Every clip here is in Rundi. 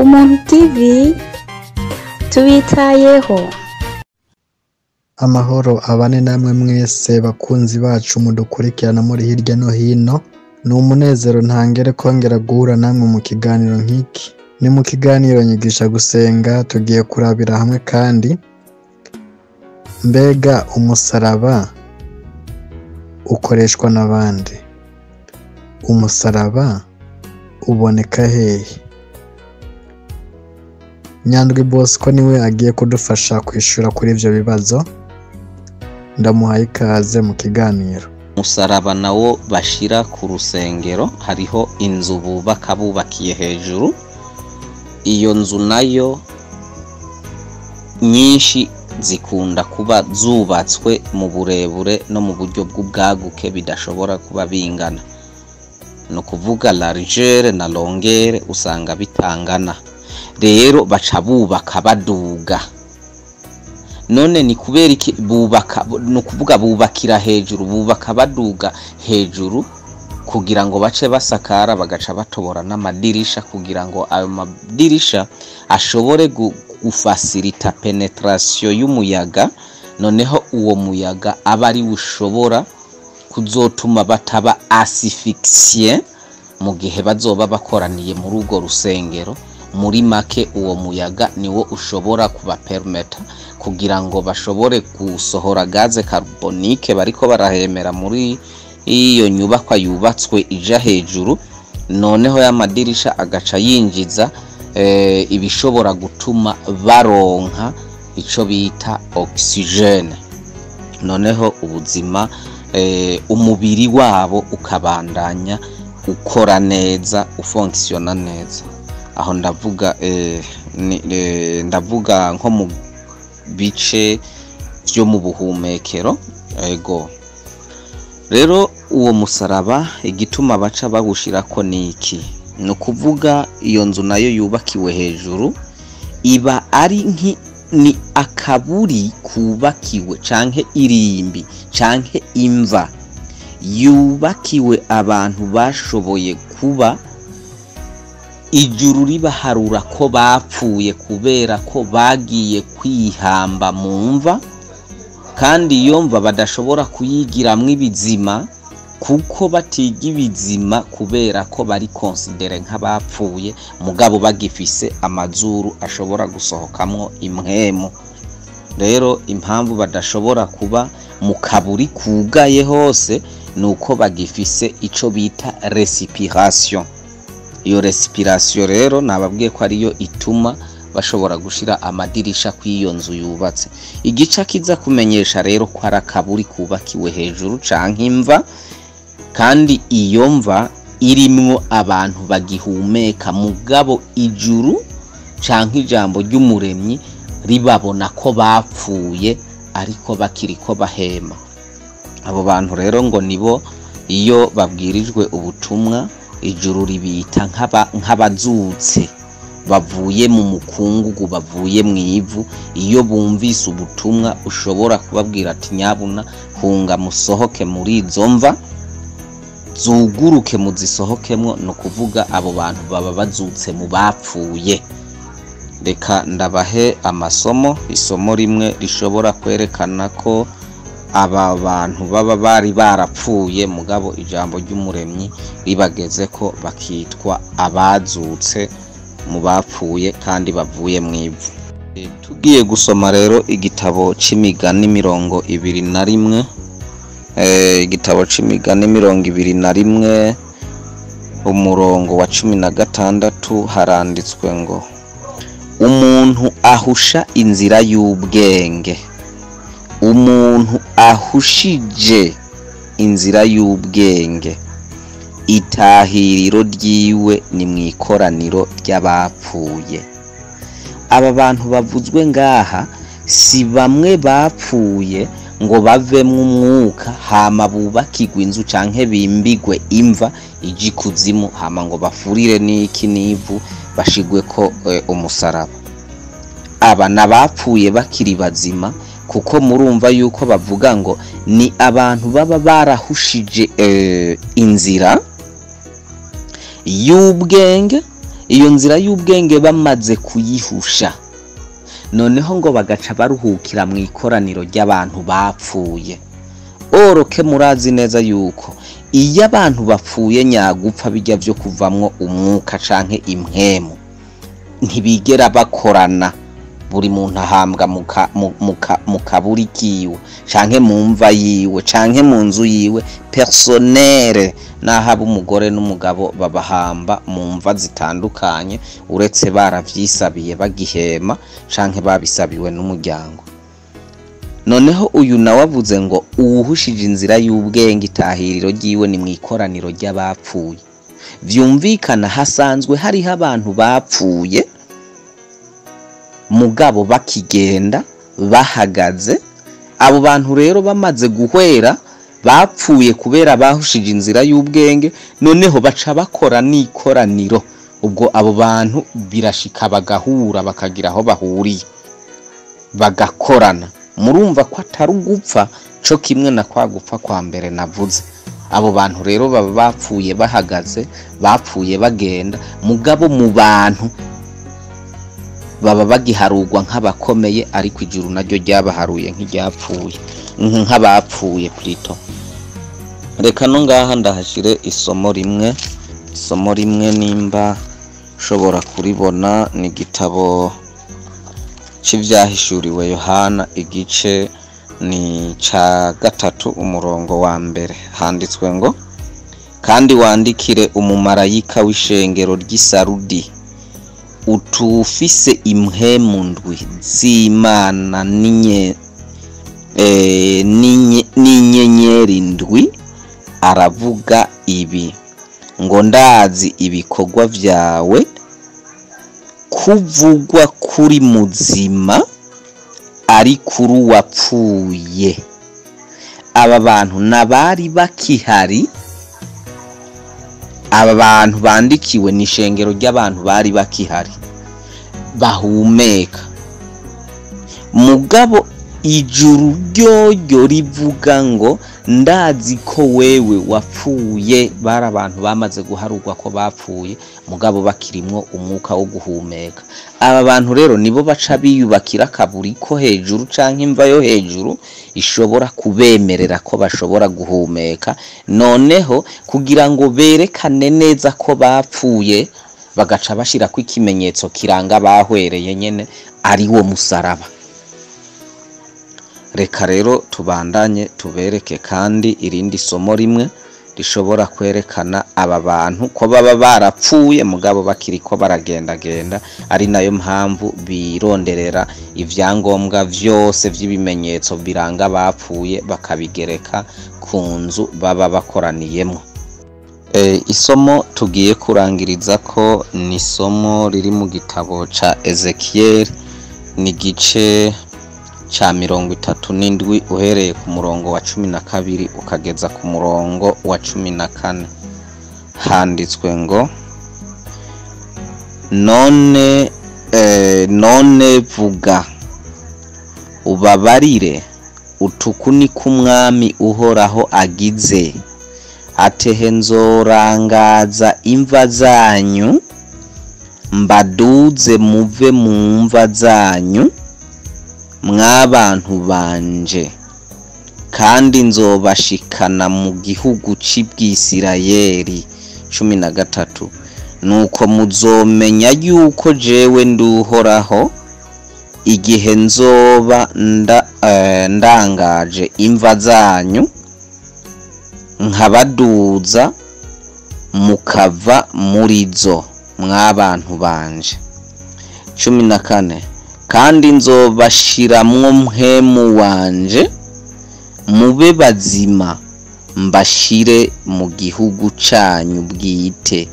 Ubumuntu TV tubitayeho. Amahoro abane namwe mwese bakunzi bacu mudukurikirana muri hirya no hino. Ni umunezero ntangere kongera guhura namwe mu kiganiro nk'iki. Ni mu kiganiro Nyigisha Gusenga, tugiye kurabira hamwe kandi mbega umusaraba ukoreshwa n'abandi, umusaraba uboneka hehe? Nyandwi Bosco niwe agiye kudufasha kwishura kuri ivyo bibazo. Ndamuhaye ikaze mu kiganiro. Umusaraba nawo bashira ku rusengero, hariho inzu bubaka bubakiye hejuru. Iyo nzu nayo nyinshi zikunda kuba zubatswe mu burebure no mu buryo bw'ubwaguke bidashobora kuba bingana, ni ukuvuga largeur na longueur usanga bitangana. Rero baca bubaka baduga. None ni kubera iki bubaka? Ni ukuvuga bubakira hejuru, bubaka baduga hejuru kugira ngo bace basakara, bagaca batobora n'amadirisha kugira ngo ayo madirisha ashobore gufacilita pénétration y'umuyaga. Noneho uwo muyaga aba ari ushobora kuzotuma bataba asphyxié mu gihe bazoba bakoraniye muri urwo rusengero. Muri make, uwo muyaga niwo ushobora kubapermeta kugira ngo bashobore gusohora gaz carbonique bariko barahemera muri iyo nyubakwa yubatswe ija hejuru. Noneho y'amadirisha agaca yinjiza ibishobora gutuma baronka ico bita oxygène, noneho ubuzima, umubiri wabo ukabandanya ukora neza, ufonctionna neza. Aho ndavuga ndavuga nko mu bice vyo mu buhumekero. Ego rero, uwo musaraba igituma baca bawushirako ni iki? Ni ukuvuga iyo nzu nayo yubakiwe hejuru iba ari nki ni akaburi kubakiwe canke irimbi canke imva yubakiwe abantu bashoboye kuba ijuru ribaharura ko bapfuye, kubera ko bagiye kwihamba mu mva, kandi iyo mva badashobora kuyigiramwo ibizima, kuko batiga ibizima kubera ko bari considérés nk'abapfuye, mugabo bagifise amazuru ashobora gusohokamwo impwemu. Rero impamvu badashobora kuba mu kaburi kugaye hose ni uko bagifise ico bita respiration. Iyo respiration rero nababwiye ko ariyo ituma bashobora gushira amadirisha kw'iyo nzu yubatse. Igica kiza kumenyesha rero ko ari akaburi kubakiwe hejuru canke imva, kandi iyo mva irimwo abantu bagihumeka, mugabo ijuru canke ijambo ry'Umuremyi ribabona ko bapfuye ariko bakiriko bahema. Abo bantu rero ngo nibo iyo babwirijwe ubutumwa ijuru ribita nk'abazutse bavuye mu mukungugu, bavuye mu ivu. Iyo bumvise ubutumwa ushobora kubabwira ati: "Nyabuna hunga, musohoke muri izo mva, zuguruke, muzisohokemwo." Ni ukuvuga abo bantu baba bazutse mu bapfuye. Reka ndabahe amasomo, isomo rimwe rishobora kwerekana ko aba bantu baba bari barapfuye, mugabo ijambo ry'Umuremyi ribageze ko bakitwa abazutse mu bapfuye kandi bavuye mu ivu. Tugiye gusoma rero igitabo c'Imigani 21, igitabo c'Imigani 21, umurongo wa 16, haranditswe ngo: "Umuntu ahusha inzira y'ubwenge, umuntu ahushije inzira y'ubwenge, itahiriro ryiwe ni mw'ikoraniro ry'abapfuye." Aba bantu bavuzwe ngaha si bamwe bapfuye ngo bavemwo umwuka, hama bubakirwe inzu canke bimbigwe imva ija ikuzimu, hama ngo bafurire n'iki n'ivu, bashigweko umusaraba. Aba n'abapfuye bakiri bazima, kuko murumva yuko bavuga ngo ni abantu baba barahushije inzira y'ubwenge. Iyo nzira y'ubwenge bamaze kuyihusha, noneho ngo bagaca baruhukira mu ikoraniro ry'abantu bapfuye. Oroke murazi neza yuko iyo abantu bapfuye nyagupfa bijya vyo kuvamwo umwuka canke impwemu, ntibigera bakorana. Buri muntu ahambwa mu kaburi kiwe canke mu mva yiwe canke mu nzu yiwe personnelle. Naho aba umugore n'umugabo babahamba mu mva zitandukanye, uretse baravyisabiye bagihema canke babisabiwe n'umuryango. Noneho uyu nawe avuze ngo uwuhushije inzira y'ubwenge itahiriro ryiwe ni mu ikoraniro ry'abapfuye. Vyumvikana hasanzwe hariho abantu bapfuye mugabo bakigenda bahagaze. Abo bantu rero bamaze guhwera bapfuye kubera bahushije inzira y'ubwenge, noneho baca bakora n'ikoraniro. Ubwo abo bantu birashika bagahura bakagira aho bahuriye bagakorana. Murumva ko atari ugupfa co kimwe na kwa gupfa kwa mbere navuze. Abo bantu rero baba bapfuye bahagaze, bapfuye bagenda, mugabo mu bantu baba bagiharurwa nk'abakomeye, ariko ijuru naryo ryabaharuye nk'iryapfuye, nk'abapfuye plutôt. Reka no ngaha ndahashire isomo rimwe, isomo rimwe nimba ushobora kuribona, ni igitabo c'ivyahishuriwe Yohana, igice ni ca 3 umurongo wa 1. Handitswe ngo: kandi wandikire umumarayika w'ishengero ry'Isarudi, utufise impwemu ndwi z'Imana n'inyenyeri ndwi, aravuga ibi ngo: ndazi ibikorwa vyawe, kuvugwa kuri muzima ari kuri uwapfuye. Aba bantu nabari bakihari, aba bantu bandikiwe ni ishengero ry'abantu bari bakihari bahumeka, mugabo ijuru ryoryo rivuga ngo ndazi ko wewe wapfuye. Bari abantu bamaze guharurwa ko bapfuye, mugabo bakirimwo umwuka wo guhumeka. Aba bantu rero nibo baca biyubakira akaburi ko hejuru canke imva yo hejuru ishobora kubemerera ko bashobora guhumeka, noneho kugira ngo berekane neza ko bapfuye bagaca bashirako ikimenyetso kiranga bahwereye nyene, ari wo musaraba. Reka rero tubandanye tubereke kandi irindi somo rimwe rishobora kwerekana aba bantu ko baba barapfuye mugabo bakiriko baragendagenda, ari nayo mpamvu bironderera ivyangombwa vyose vy'ibimenyetso biranga bapfuye bakabigereka ku nzu baba bakoraniyemo. Isomo tugiye kurangiriza ko ni isomo riri mu gitabo ca Ezekiel, ni gice ca 37 uhereye ku murongo wa 12 ukageza ku murongo wa 14. Handitswe ngo: none vuga ubabarire utuku ni k'umwami Uhoraho agize, atehe nzorangaza imva zanyu, mbaduze muve mu mva zanyu mwabantu banje, kandi nzobashikana mu gihugu c'Ibwisirayeli. 13 Nuko muzomenya yuko jewe nduhoraho igihe nzoba ndangaje imva zanyu, nkabaduza mukava muri zo mwabantu banje. 14 Kandi nzobashiramwo mpwemu wanje, mube bazima, mbashire mu gihugu canyu bwite,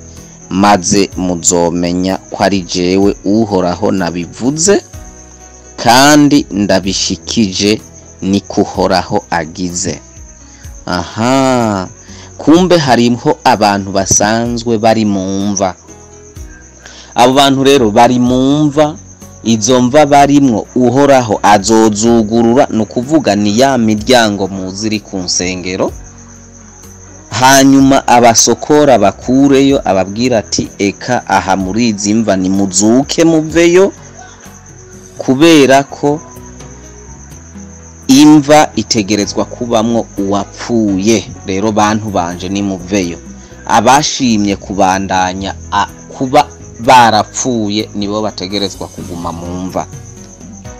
maze muzomenya ko ari jewe Uhoraho nabivuze, kandi ndabishikije, ni kuhoraho agize. Aha, kumbe hariho abantu basanzwe bari mu mva. Abo bantu rero bari mu mva, izo mva barimwo Uhoraho azozugurura, ni ukuvuga ni ya miryango muzi iri ku nsengero. Hanyuma abasokora bakureyo, ababwira ati eka aha muri izi mva nimuzuke muveyo, kubera ko imva itegerezwa kubamwo uwapfuye. Rero bantu banje nimuveyo. Abashimye kubandanya kuba barapfuye nibo bategerezwa kuguma mu mva,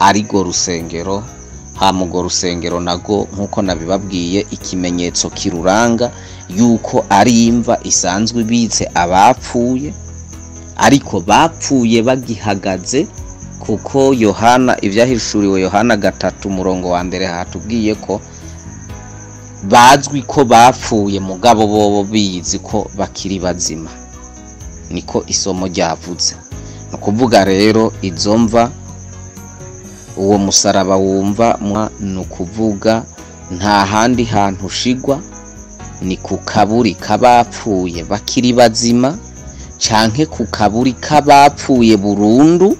arigo rusengero. Hamugo rusengero nago nkuko nabibabwiye, ikimenyetso kiruranga yuko ari imva isanzwe ibitse abapfuye, ariko bapfuye bagihagaze, kuko Yohana, ivyahishuriwe Yohana 3 umurongo wa 1 hatubwiye ko bazwi ko bapfuye mugabo bobo bizi ko bakiri bazima, niko isomo ryavuze. Ni ukuvuga rero izo mva, uwo musaraba wumva, ni ukuvuga nta handi hantu ushigwa, ni ku kaburi k'abapfuye bakiri bazima, canke ku kaburi k'abapfuye burundu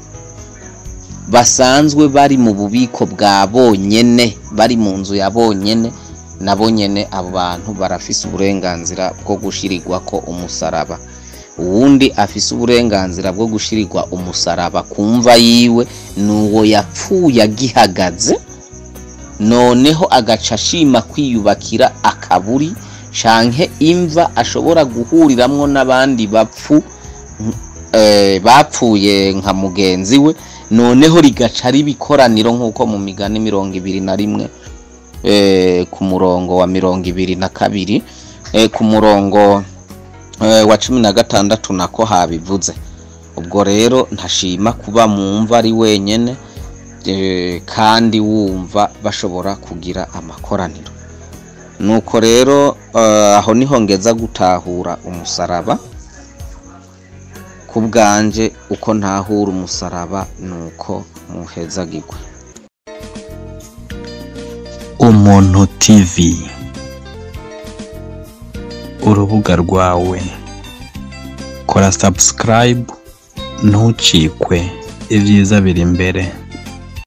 basanzwe bari mu bubiko bwa bonyene, bari mu nzu ya bonyene. Nabo nyene abo bantu barafise uburenganzira bwo gushirirwako umusaraba. Uwundi afise uburenganzira bwo gushirirwa umusaraba kumva yiwe nuwo yapfuye agihagaze, noneho agaca ashima kwiyubakira akaburi canke imva ashobora guhuriramwo n'abandi bapfu bapfuye nka mugenzi we, noneho rigaca ribikoraniro nk'uko mu migani 21 ku murongo wa 22 ku murongo wa 16 nako habivuze. Ubwo rero ntashima kuba mu mva ari wenyene, kandi wumva bashobora kugira amakoraniro. Nuko rero aho niho ngeza gutahura umusaraba. Kubwanje uko ntahura umusaraba nuko muhezagirwe. Umuntu TV, urubuga rwawe, kora subscribe ntucikwe, ibyiza biri imbere.